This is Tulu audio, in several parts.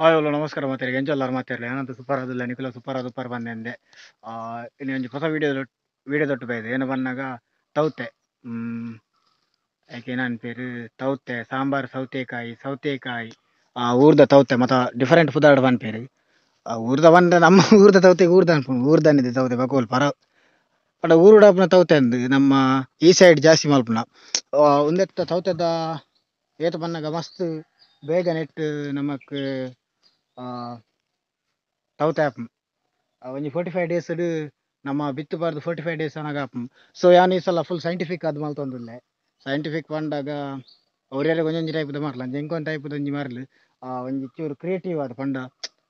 ಹಾಯ್ ಹಲೋ ನಮಸ್ಕಾರ ಮಾತಾಡಿ ಎಂಚಲ್ಲಾರು ಮಾತಾಡಲಿ ಏನಂತ ಸೂಪರ್ ಆದಿಲ್ಲ ನಿಖಿಲ ಸೂಪರ್ ಸೂಪರ್ ಬಂದೆ. ಇನ್ನು ಒಂಜಿ ಹೊಸ ವೀಡಿಯೋ ವೀಡಿಯೋ ದೊಟ್ಟು ಬೈದೆ ಏನು ಬಂದಾಗ ತೌತೆ ಐಕೆ ಏನನ್ಪೇರು ತೌತೆ ಸಾಂಬಾರ್ ಸೌತೆಕಾಯಿ ಸೌತೆಕಾಯಿ ಊರ್ದ ತೌತೆ ಮತ್ತ ಡಿಫರೆಂಟ್ ಪುದಾರ್ಡ್ ಪನ್ಪೇರು. ಊರ್ದ ಬಂದ ನಮ್ಮ ಊರ್ದ ತೌತೆ ಊರ್ದ ಅನ್ಪುಂಡು ಊರ್ದನಿದೆ ತೌತೆ ಬಕೋಲ್ ಪರ ಪಂಡ ಊರುಡಾಪುನ ತೌತೆ ಅಂದು ನಮ್ಮ ಈ ಸೈಡ್ ಜಾಸ್ತಿ ಮಲ್ಪುನ. ಉಂದೆತ್ತ ತೌತೆದ ಏತ ಬನ್ನಗ ಮಸ್ತ್ ಬೇಗ ನೆಟ್ ನಮಕ್ ತೌತೆ ಆಪುಂಡು. ಒಂಜಿ 45 ಡೇಸ್ ನಮ್ಮ ಬಿತ್ತು ಬಾರ್ದು 45 ಡೇಸ್ ಅನಾಗ ಆಪುಂಡು. ಸೊ ಯಾನ್ ಈ ಸಲ ಫುಲ್ ಸೈಂಟಿಫಿಕ್ ಅದು ಮಲ್ತೊಂದುಲ್ಲೆ. ಸೈಂಟಿಫಿಕ್ ಪಂಡಾಗ ಅವ್ರ್ಯಾರ ಒಂಜೊಂಜಿ ಟೈಪ್ದ ಮಾರ್ಲ ಅಂಚ ಎಂಕೊಂದು ಟೈಪ್ದ ಒಂಜಿ ಮಾರ್ಲು ಒಂಜಿ ಚೂರು ಕ್ರಿಯೇಟಿವ್ ಆದ್ ಪಂಡ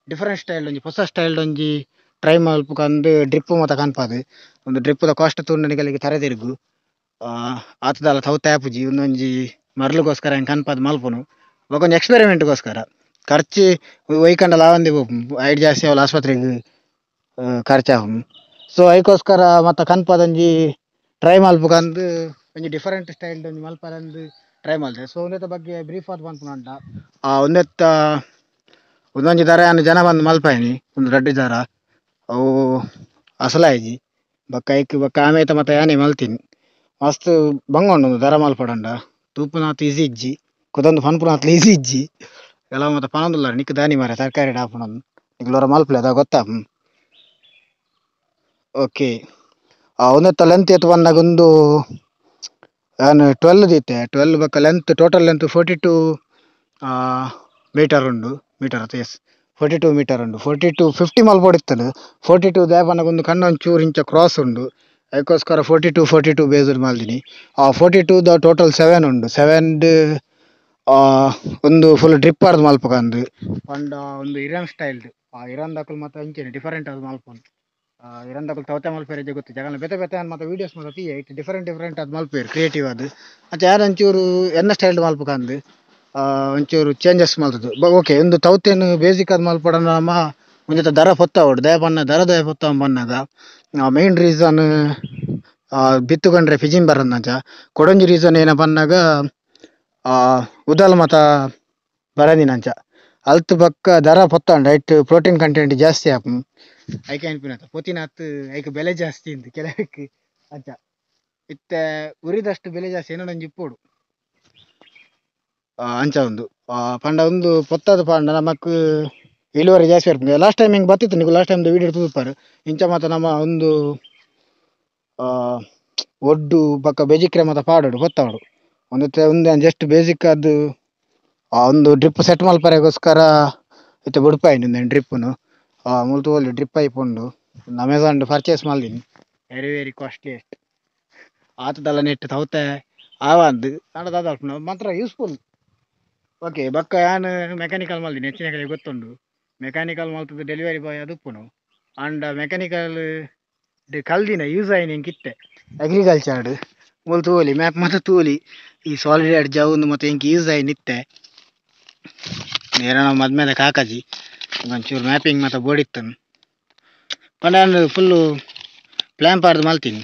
ಡಿಫರೆಂಟ್ ಸ್ಟೈಲ್ ಒಂಜಿ ಹೊಸ ಸ್ಟೈಲ್ ಒಂಜಿ ಟ್ರೈ ಮಲ್ಪುಕಂದು ಡ್ರಿಪ್ ಮಾತ ಕನ್ಪಾದು ಒಂದು ಡ್ರಿಪ್ಪುದ ಕಾಸ್ಟ್ ತೂಂಡ ನಿಕಲೆಗ್ ತರೆ ತಿರುಗು. ಆತದಾಲ ತೌತೆ ಆಪುಜಿ ಉಂದೊಂಜಿ ಮರ್ಲುಗೋಸ್ಕರ ಎಂಕ್ ಕನ್ಪಾದ್ ಮಲ್ಪುನು ಬೊಕ ಒಂಜಿ ಎಕ್ಸ್ಪೆರಿಮೆಂಟ್ಗೋಸ್ಕರ ಖರ್ಚು ಒಯ್ಕಂಡಲ ಆವಂದೆ ಪೋಪುಂಡು ಐಟ್ ಜಾಸ್ತಿ ಅವಲ ಆಸ್ಪತ್ರೆಗ್ ಖರ್ಚು ಆಪುಂಡು. ಸೊ ಐಕೋಸ್ಕರ ಮತ್ತ ಕನ್ಪಾದೊಂಜಿ ಟ್ರೈ ಮಲ್ಪುಕಂದು ಒಂಜಿ ಡಿಫರೆಂಟ್ ಸ್ಟೈಲ್ ಒಂಜಿ ಮಲ್ಪರಂದು ಟ್ರೈ ಮಲ್ತೆ. ಸೊ ಉಂದೆತ ಬಗ್ಗೆ ಬ್ರೀಫ್ ಆದ್ ಪನ್ಪುನಂಡ ಉಂದೆತ್ತ ಉಂದೊಂಜಿ ದರ ಯಾನ್ ಜನ ಬಂದು ಮಲ್ಪಾಯಿನಿ ಒಂದು ರಡ್ಡ್ ದರ ಅವು ಅಸಲಾಯಿಜಿ ಬೊಕ್ಕ ಐಕ್ ಬೊಕ್ಕ ಆಮೇತ ಮತ್ತ ಯಾನೆ ಮಲ್ತಿನಿ ಮಸ್ತ್ ಬಂಗ ಉಂಡು ದರ ಮಲ್ಪಡಂಡ ತೂಪುನಾತ್ ಈಸಿ ಇಜ್ಜಿ ಕುದೊಂದು ಪನ್ಪುನಾತ್ ಈಸಿ ಇಜ್ಜಿ ಕೆಲವು ಮತ್ತ ಪನೊಂದುಲ್ಲಾರ್ ನಿಕ್ ದಾನಿ ಮಾರ್ರೆ ತರಕಾರಿ ಆಪುನಂದ್ ನಿಕ್ಲ್ ಒರ ಮಲ್ಪುಲೆ ಅದ ಗೊತ್ತಾಪುಂಡು. ಓಕೆ ಉಂದೆತ್ತ ಲೆಂತ್ ಏತ್ ಬನ್ನಗ ಉಂದು ಯಾನ್ 12 ದೀತೆ 12 ಬೊಕ್ಕ ಲೆಂತ್ ಟೋಟಲ್ ಲೆಂತ್ 42 ಮೀಟರ್ ಉಂಡು ಮೀಟರ್ ಅತ್ತ ಎಸ್ 42 ಮೀಟರ್ ಉಂಡು 42 50 ಮಲ್ಪೊಡಿತ್ತುಂಡು 42 ದಾಯೆ ಪನ್ನಗ ಉಂದು ಕಣ್ಣು ಒಂಚೂರು ಇಂಚ ಕ್ರಾಸ್ ಉಂಡು ಐಕೋಸ್ಕರ 42 42 ಬೇಸ್ಡ್ ಮಲ್ದಿನಿ. 42 ದ ಟೋಟಲ್ 7 ಉಂಡು 7 ಒಂದು ಫುಲ್ ಡ್ರಿಪ್ ಆರ್ದ್ ಮಲ್ಪಕಂದು ಪಂಡ ಒಂದು ಇರಾನ್ ಸ್ಟೈಲ್ಡ್ ಇರಾನ್ ದಕುಲು ಮಾತ ಇಂಚೆನೆ ಡಿಫರೆಂಟ್ ಆದ್ ಮಲ್ಪುನು. ಇರಾನ್ ದಕುಲು ತೌತೆ ಮಲ್ಪೆರೆ ಗೊತ್ತು ಜಗಲ ಬೇತೆ ಬೇತೆ ಮಾತ ವೀಡಿಯೋಸ್ ಮಾತ ತೂಯೆ ಐಟ್ ಡಿಫರೆಂಟ್ ಡಿಫರೆಂಟ್ ಆದ್ ಮಲ್ಪುವೆರ್ ಕ್ರಿಯೇಟಿವ್ ಆದ್ ಅಂಚ ಯಾನ್ ಒಂಚೂರು ಎನ್ನ ಸ್ಟೈಲ್ಡ್ ಮಲ್ಪಕಂದು ಒಂಚೂರು ಚೇಂಜಸ್ ಮಲ್ತುದು. ಓಕೆ ಉಂದು ತೌತೆನ್ ಬೇಸಿಕ್ ಆದ್ ಮಲ್ಪೊಡಂಡ ನಮ ಒಂಜೆತ ದರ ಪೊತ್ತಾವೊಡು ದಾಯೆ ಪನ್ನ ದರ ದಾಯೆ ಪೊತ್ತಾವ್ ಪನ್ನಗ ಮೈನ್ ರೀಸನ್ ಬಿತ್ತುಕೊಂಡ್ರೆ ಪಿಜಿನ್ ಬರಂದಂಚ ಕೊಡೊಂಜಿ ರೀಸನ್ ಏನ ಪನ್ನಗ ಉದಲ್ ಮಾತ ಬರಂದಿನಂಚ ಅಲ್ತ್ ಬೊಕ್ಕ ದರ ಪೊತ್ತಾಂಡ ಐಟ್ ಪ್ರೋಟೀನ್ ಕಂಟೆಂಟ್ ಜಾಸ್ತಿ ಆಪುಂಡು. ಐಕೆ ಅನ್ಪಿನತ ಪೊತಿನಾತ್ ಐಕ್ ಬೆಲೆ ಜಾಸ್ತಿ ಇಂದು ಕೆಲವಕ್ಕೆ ಅಂಚ ಇತ್ತೆ ಉರಿದಷ್ಟು ಬೆಲೆ ಜಾಸ್ತಿ ಏನೊಂಜಿ ಇಪ್ಪೊಡು ಅಂಚ ಉಂದು ಪಂಡ ಉಂದು ಪೊತ್ತದ ಪಂಡ ನಮಕ್ ಇಳುವರಿ ಜಾಸ್ತಿ ಬರ್ಪುಂಡು. ಲಾಸ್ಟ್ ಟೈಮ್ ಹಿಂಗ್ ಬತ್ತಿತ್ತು ನಿಕು ಲಾಸ್ಟ್ ಟೈಮ್ ವೀಡಿಯೋ ತೂಪಾರು ಇಂಚ ಮಾತ ನಮ್ಮ ಒಂದು ಒಡ್ಡು ಬೊಕ್ಕ ಬೆಜಿಕ್ರೆ ಮಾತ ಪಾಡೋಡು ಪೊತ್ತಾವೊಡು ಒಂದತ್ತೆ ಒಂದು ಜಸ್ಟ್ ಬೇಸಿಕ್ ಅದು ಒಂದು ಡ್ರಿಪ್ ಸೆಟ್ ಮಲ್ಪರೆಗೋಸ್ಕರ ಇತ್ತೆ ಬುಡ್ಪಾಯಿನಿ ಉಂದೆನ್ ಡ್ರಿಪ್ಪುನು ಮೂಲು ತೂವೊಲಿ ಡ್ರಿಪ್ ಪೈಪ್ ಉಂಡು ಅಮೆಜಾನ್ ಪರ್ಚೇಸ್ ಮಲ್ದಿನಿ ವೆರಿ ವೆರಿ ಕಾಸ್ಟ್ಲಿಯೆಸ್ಟ್ ಆತದಲ್ಲ ನೆಟ್ ತೌತೆ ಆವಂದ್ ಆಂಡ ದಾದ ಮಲ್ಪುನ ಮಾತ್ರ ಯೂಸ್ಫುಲ್. ಓಕೆ ಬೊಕ್ಕ ಯಾನ್ ಮೆಕ್ಯಾನಿಕಲ್ ಮಲ್ದಿನಿ ಹೆಚ್ಚಿನಕಲೆಗ್ ಗೊತ್ತುಂಡು ಮೆಕ್ಯಾನಿಕಲ್ ಮಲ್ತುದು ಡೆಲಿವರಿ ಬಾಯ್ ಆದುಪ್ಪುನು ಆಂಡ ಮೆಕ್ಯಾನಿಕಲ್ ಕಲ್ದಿನ ಯೂಸ್ ಆಯಿನಿ ಎಂಕ್ ಇತ್ತೆ ಅಗ್ರಿಕಲ್ಚರ್ಡ್ ಮೂಲು ತೂವೊಲಿ ಮ್ಯಾಪ್ ಮಾತ ತೂವೊಲಿ ಈ ಸಾಲಿಡ್ ಜವುಂದು ಮಾತ ಎಂಕ್ ಯೂಸ್ ಆಯಿನಿ ಇತ್ತೆ ಏರನ ಮದ್ಮೆದ ಕಾಕಾಜಿ ಒಂಚೂರು ಮ್ಯಾಪಿಂಗ್ ಮಾತ ಬೋಡಿತ್ತನು ಪಂಡ ಯಾನ್ ಫುಲ್ಲು ಪ್ಲ್ಯಾನ್ ಪಾಡ್ದು ಮಲ್ತಿನಿ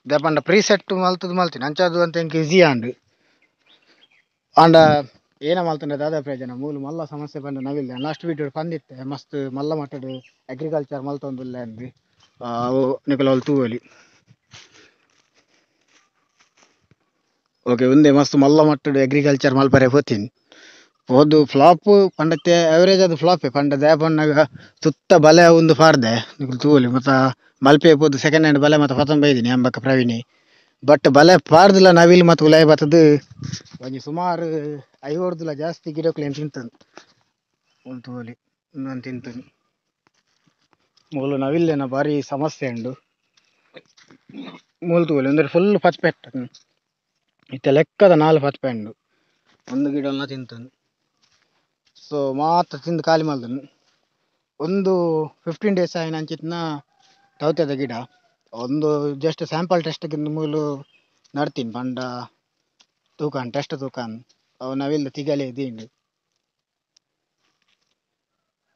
ದಾಯೆ ಪಂಡ ಪ್ರೀಸೆಟ್ ಮಲ್ತುದು ಮಲ್ತಿನಿ ಅಂಚಾದ್ ಒಂತೆ ಎಂಕ್ ಈಸಿ ಆಂಡ್. ಆಂಡ ಏನ ಮಲ್ತುಂಡ ದಾದ ಪ್ರಯೋಜನ ಮೂಲು ಮಲ್ಲ ಸಮಸ್ಯೆ ಪಂಡ ನವಿಲ್ ಲಾಸ್ಟ್ ವೀಡಿಯೋ ಪಂದಿತ್ತೆ ಮಸ್ತ್ ಮಲ್ಲ ಮಟ್ಟಡ್ ಅಗ್ರಿಕಲ್ಚರ್ ಮಲ್ತೊಂದುಲ್ಲೆ ಅಂದ್ ಅವು ನಿಕುಲು ಅವ್ಲು ತೂವೊಲಿ. ಓಕೆ ಉಂದೆ ಮಸ್ತ್ ಮಲ್ಲ ಮಟ್ಟಡ್ ಅಗ್ರಿಕಲ್ಚರ್ ಮಲ್ಪರೆ ಪೋತಿನಿ ಪೋದು ಫ್ಲಾಪ್ ಪಂಡತ್ತೆ ಅವರೇಜ್ ಅದು ಫ್ಲಾಪೆ ಪಂಡ ದಾಯೆ ಪನ್ನಗ ಸುತ್ತ ಬಲೆ ಉಂದು ಪಾಡ್ದೆ ನಿಕುಲು ತೂವೊಲಿ ಮತ್ತ ಮಲ್ಪೆ ಪೋದು ಸೆಕೆಂಡ್ ಹ್ಯಾಂಡ್ ಬಲೆ ಮಾತ ಪತೊಂದು ಬೈದಿನಿ ಅಂಬಕ ಪ್ರವೀಣಿ ಬಟ್ ಬಲೆ ಪಾಡ್ದಿಲ್ಲ ನವಿಲ್ ಮಾತ ಉಲಾಯಿ ಬತ್ತುದು ಒಂಜಿ ಸುಮಾರು 50 ಜಾಸ್ತಿ ಗಿಡಕ್ಲೆನ್ ತಿಂತುಂಡು ಉಂದು ತೂವೊಲಿ ಉಂದೊಂದು ತಿಂತುಂಡು ಮೂಲು ನವಿಲ್ಲೆನ ಬಾರಿ ಸಮಸ್ಯೆ ಉಂಡು ಮೂಲು ತೂವೊಲಿ ಉಂದೆಟ್ ಫುಲ್ ಪಚ್ಪೆ ಇತ್ತೆ ಲೆಕ್ಕದ 4 ಪಚ್ಪೆ ಉಂಡು ಒಂದು ಗಿಡಲ ತಿಂತುಂಡು. ಸೊ ಮಾತ ತಿಂದು ಖಾಲಿ ಮಲ್ದುಂಡು ಒಂದು 15 ಡೇಸ್ ಆಯಿನ ಅಂಚಿತ್ತಿನ ತೌತೆದ ಗಿಡ ಒಂದು ಜಸ್ಟ್ ಸ್ಯಾಂಪಲ್ ಟೆಸ್ಟ್ ಗಿಂತ ಮೂಲು ನಡ್ತೀನಿ ಪಂಡ ತೂಕಾನ್ ಟೆಸ್ಟ್ ತೂಕಾನ್ ಅವು ನವಿಲ್ ತಿಗಲೆ ದೀಂಡು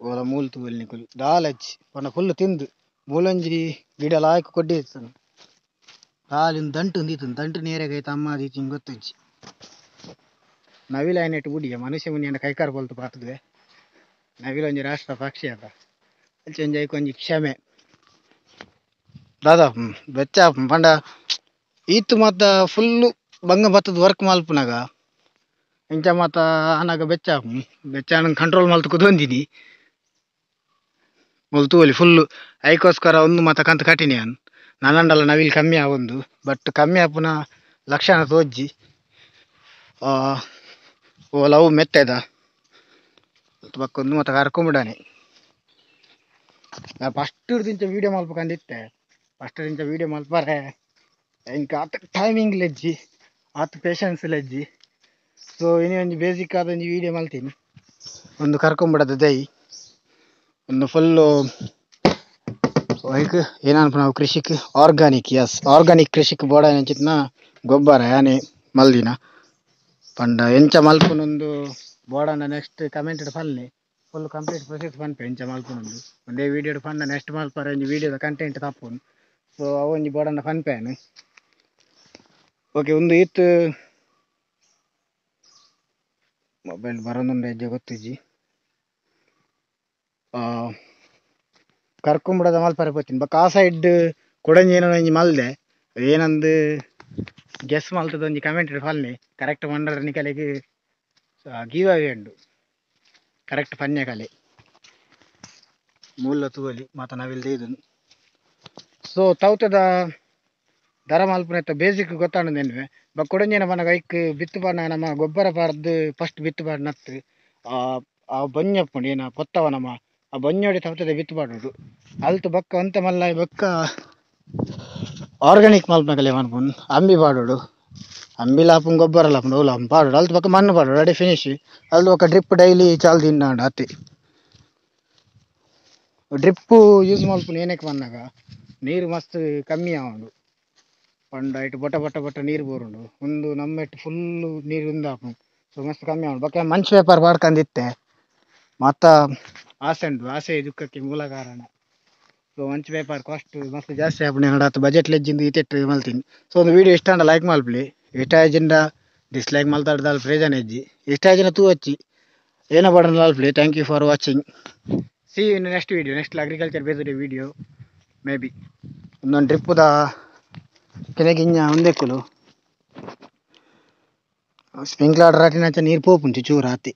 ಓಲ ಮೂಲು ತೂವೊಲಿ ನಿಕುಲು ದಾಲಜ್ಜಿ ಪಂಡ ಫುಲ್ ತಿಂದು ಮೂಲೊಂಜಿ ಗಿಡ ಲಾಯ್ಕ್ ಕೊಡ್ಡಿ ಇತ್ತುಂಡು ದಾಲ್ ದಂಟು ಉಂದಿತ್ತುಂಡು ದಂಟು ನೇರೆಗ್ ಐತ ಅಮ್ಮ ದೀತಿನ ಗೊತ್ತುಜ್ಜಿ ನವಿಲ್ ಆಯಿನೆಟ್ ಬುಡಿಯ ಮನುಷ್ಯ ಮುನಿಯನ ಕೈಕಾರ್ ಬೊಲ್ತು ಪಾತುದುವೆ. ನವಿಲೊಂಜಿ ರಾಷ್ಟ್ರ ಪಕ್ಷಿ ಅದ ಅಂಚ ಒಂಜಿ ಕ್ಷಮೆ ದಾದಾ ಬೆಚ್ಚ ಪಂಡ ಈತ್ ಮಾತ ಫುಲ್ ಬಂಗ ಬತ್ತದ ವರ್ಕ್ ಮಲ್ಪುನಗ ಇಂಚ ಮಾತ ಆನಗ ಬೆಚ್ಚ ಬೆಚ್ಚ ಕಂಟ್ರೋಲ್ ಮಲ್ತ್ ಕುದೊಂದಿನಿ ಮುಲ್ ತೂವೊಲಿ ಫುಲ್ ಐಕೋಸ್ಕರ ಒಂದು ಮಾತ ಕಂತ್ ಕಟ್ಟಿನಿ ಯಾನ್ ನನಂಡಲ ನವಿಲ್ ಕಮ್ಮಿ ಆವೊಂದು ಬಟ್ ಕಮ್ಮಿ ಆಪುನ ಲಕ್ಷಣ ತೋಜ್ಜಿ ಓಲ ಅವು ಮೆತ್ತೆದ ಬೊಕ್ಕ ಒಂದು ಮಾತ ಕರ್ಕೊಂಬಿಡಾನೆ ಫಸ್ಟ್ ದಿಂಚ ವೀಡಿಯೋ ಮಲ್ಪಕಂದಿತ್ತೆ ಫಸ್ಟ್ ದಿಂಚ ವೀಡಿಯೋ ಮಲ್ಪರೆ ಇಂಕ ಆತ್ ಟೈಮಿಂಗ್ ಲೆಜ್ಜಿ ಆತ್ ಪೇಷನ್ಸ್ ಲೆಜ್ಜಿ ಸೊ ಇನಿ ಒಂಜಿ ಬೇಸಿಕ್ ಆದ ಒಂಜಿ ವೀಡಿಯೋ ಮಲ್ತೀನಿ ಒಂದು ಕರ್ಕೊಂಬಿಡದ ದೈ ಒಂದು ಫುಲ್ಲು ಐಕ್ ಏನನ್ಪ ನಾವು ಕೃಷಿಕ್ ಆರ್ಗಾನಿಕ್ ಎಸ್ ಆರ್ಗಾನಿಕ್ ಕೃಷಿಕ್ ಬೋಡ ಗೊಬ್ಬರ ಯಾನೆ ಮಲ್ದಿನ ಪಂಡ ಎಂಚ ಮಲ್ಪುನೊಂದು ಬೋಡನ ನೆಕ್ಸ್ಟ್ ಕಮೆಂಟ್ ಪನ್ಲೆ ಫುಲ್ ಕಂಪ್ಲೀಟ್ ಪ್ರೊಸೆಸ್ ಪನ್ಪೆ ಎಂಚ ಮಲ್ಪುನೊಂದು ಒಂದೇ ವೀಡಿಯೋ ಪಂಡ ನೆಕ್ಸ್ಟ್ ಮಲ್ಪರೆ ಒಂಜಿ ವೀಡಿಯೋದ ಕಂಟೆಂಟ್ ತಪ್ಪುನು ಸೊ ಅವೊಂಜಿ ಬೋಡನ ಪನ್ಪೆ ಓಕೆ ಒಂದು ಈತ್ ಮೊಬೈಲ್ ಬರೋದುಂಡು ಹೆಜ್ಜೆ ಗೊತ್ತಿಜ್ಜಿ ಕರ್ಕೊಂಬಿಡದ ಮಲ್ಪರೆ ಪೋತೀನಿ ಬೊಕ್ಕ ಆ ಸೈಡ್ ಕೊಡಂಜಿ ಏನೋ ಒಂಜಿ ಮಲ್ದೆ ಏನಂದು ಗೆಸ್ ಮಲ್ತದ ಒಂಜಿ ಕಮೆಂಟ್ ಪನ್ಲೆ ಕರೆಕ್ಟ್ ಪಂಡರ ನಿಕಲೆಗ್ ಗಿವ್ ಅವೇ ಉಂಡು ಕರೆಕ್ಟ್ ಪನ್ಯ ಕಲೆ ಮೂಲ ತೂವೊಲಿ ಮಾತ ನವಿಲ್ ದೈದುನು ಸೊ ತೌತೆದ ದರ ಮಲ್ಪುನೆತ್ತ ಬೇಸಿಕ್ ಗೊತ್ತಾಂಡ್ ಎನ್ನುವೆ ಬೊಕ್ಕ ಕೊಡಂಜಿನ ಪನಗ ಐಕ್ ಬಿತ್ತು ಪಾಡ್ನ ನಮ ಗೊಬ್ಬರ ಪಾಡ್ದ್ ಫಸ್ಟ್ ಬಿತ್ತು ಪಾಡ್ನತ್ತು ಆ ಬೊಂಜ ಉಪ್ಪುಂಡು ಏನ ಪೊತ್ತವ ನಮ ಆ ಬೊಂಜೋಡಿ ತೌತೆದ ಬಿತ್ತು ಪಾಡೋಡು ಅಲ್ತ್ ಬೊಕ್ಕ ಒಂತೆ ಮಲ್ಲ ಬೊಕ್ಕ ಆರ್ಗಾನಿಕ್ ಮಲ್ಪುನಕಲೆ ಮನ್ಪುನು ಅಂಬಿ ಪಾಡೋಡು ಅಂಬಿಲ ಆಪುಂಡು ಗೊಬ್ಬರ ಆಪುಂಡು ಅವುಲ ಪಾಡೋಡು ಅಲ್ತ್ ಬೊಕ್ಕ ಮಣ್ಣು ಪಾಡೋಡು ಅಡೆ ಫಿನಿಶ್ ಅಲ್ತ್ ಬೊಕ್ಕ ಡ್ರಿಪ್ ಡೈಲಿ ಚಾಲ್ ತಿನ್ನಾಂಡ್ ಅತೆ ಡ್ರಿಪ್ ಯೂಸ್ ಮಲ್ಪುನು ಏನಕ್ಕೆ ಪನ್ನಗ ನೀರು ಮಸ್ತ್ ಕಮ್ಮಿ ಆವುಂಡು ಪಂಡ ಐಟ್ ಬೊಟ ಬೊಟ ಬೊಟ ನೀರು ಬೂರುಂಡು ಉಂದು ನಮ್ಮೆಟ್ ಫುಲ್ ನೀರು ಉಂದಾಪುಂಡು ಸೊ ಮಸ್ತ್ ಕಮ್ಮಿ ಆವುಂಡು ಬೊಕ್ಕ ಮಂಚ್ ಪೇಪರ್ ಪಾಡ್ಕಂದಿತ್ತೆ ಮಾತ ಆಸೆ ಉಂಡು ಆಸೆ ದುಃಖಕ್ಕೆ ಮೂಲ ಕಾರಣ ಸೊ ಮಂಚ್ ಪೇಪರ್ ಕಾಸ್ಟ್ ಮಸ್ತ್ ಜಾಸ್ತಿ ಆಪುಂಡು ಎನ್ನಡ ಆತ್ ಬಜೆಟ್ ಲೆಜ್ಜಿಂದು ಈತೆಟ್ ಮಲ್ತೀನಿ ಸೊ ಒಂದು ವೀಡಿಯೋ ಇಷ್ಟ ಆಂಡ ಲೈಕ್ ಮಲ್ಪುಲೆ ಇಷ್ಟ ಆಯಿಜಿಂಡ ಡಿಸ್ಲೈಕ್ ಮಲ್ತಾಡ ದಾಲ ಪ್ರಯೋಜನ ಇಜ್ಜಿ ಇಷ್ಟ ಆಯಿಜಿಂಡ ತೂವೊಚ್ಚಿ ಏನ ಬೋಡಂಡ ಮಲ್ಪುಲೆ thank you for watching see you in next video next agriculture based video maybe ಒಂದೊಂದು ಡ್ರಿಪ್ಪುದ ಕೆನೆಗಿಂಜ ಉಂದೆಕ್ಕುಲು ಸ್ಪ್ರಿಂಕ್ಲರ್ ರಾಟಿನಂಚ ನೀರು ಪೋಪುಂಡು ಚೂರು ಆತೆ.